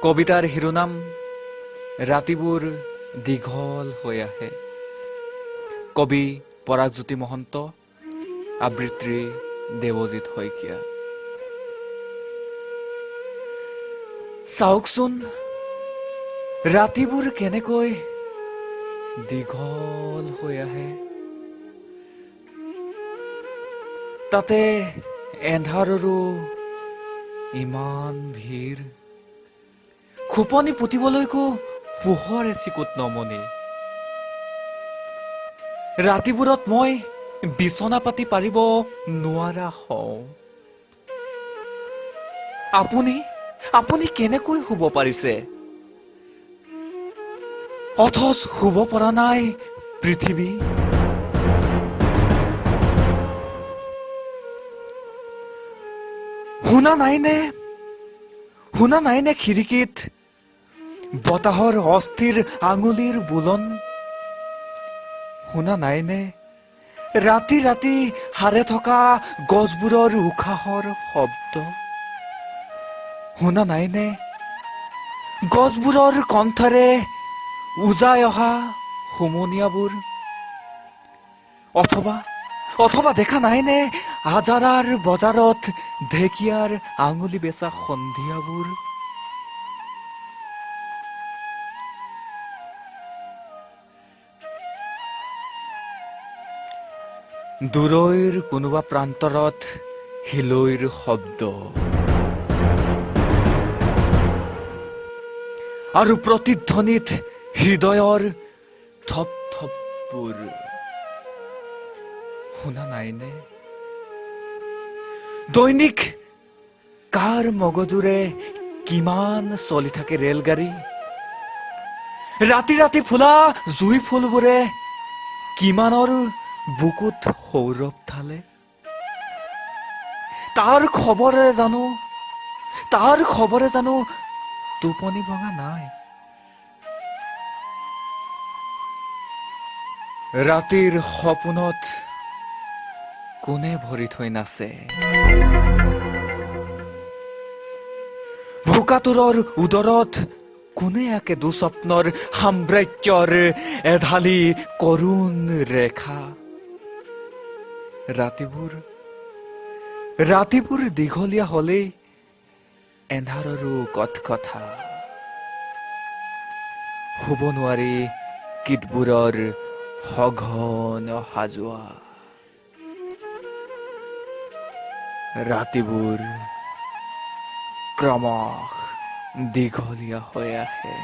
কবিতাৰ শিৰোনাম ৰাতিবোৰ দীঘল হৈ আহে। কবি পৰাগজ্যোতি মহন্ত, আবৃত্তি দেৱজিৎ শইকীয়া। চাওকচোন ৰাতিবোৰ কেনেকৈ দীঘল হৈ আহে, তাতে এন্ধাৰৰো ইমান ভিৰ, খোপনি পুতিবলৈকো পোহৰ এচিকুট নমনি। ৰাতিবোৰত মই বিচনা পাতি পাৰিব নোৱাৰা হওঁ। আপুনি কেনেকৈ শুব পাৰিছে? অথচ শুব পৰা নাই পৃথিৱী। শুনা নাইনে, শুনা নাইনে খিৰিকীত বতাহৰ অস্থিৰ আঙুলিৰ বোলন? শুনা নাইনে ৰাতি ৰাতি সাৰে থকা গছবোৰৰ উশাহৰ শব্দ? শুনা নাইনে গছবোৰৰ কণ্ঠেৰে উজাই অহা হুমুনিয়াবোৰ? অথবা দেখা নাইনে আজাৰাৰ বজাৰত ঢেকীয়াৰ আঙুলি বেচা সন্ধিয়াবোৰ? দূৰৈৰ কোনোবা প্ৰান্তৰত শিলৈৰ শব্দ আৰু প্ৰতিধ্বনিত হৃদয়ৰ থপ থপবোৰ শুনা নাইনে? দৈনিক কাৰ মগজুৰে কিমান চলি থাকে ৰেলগাড়ী? ৰাতি ৰাতি ফুলা জুই ফুলবোৰে কিমানৰ বুকুত সৌৰভ ঢালে? তাৰ খবৰে জানো টোপনি ভঙা নাই? ৰাতিৰ সপোনত কোনে ভৰি থৈ নাচে? ভোকাতুৰৰ উদৰত কোনে আঁকে দুস্বপ্নৰ সাম্ৰাজ্যৰ এধালি কৰুণ ৰেখা? ৰাতিবোৰ দীঘলীয়া হলেই এন্ধাৰৰো কথকথা, শুব নোৱাৰি কীটবোৰৰ সঘন অহা যোৱা। ৰাতিবোৰ ক্ৰমশ দীঘলীয়া হৈ আহে।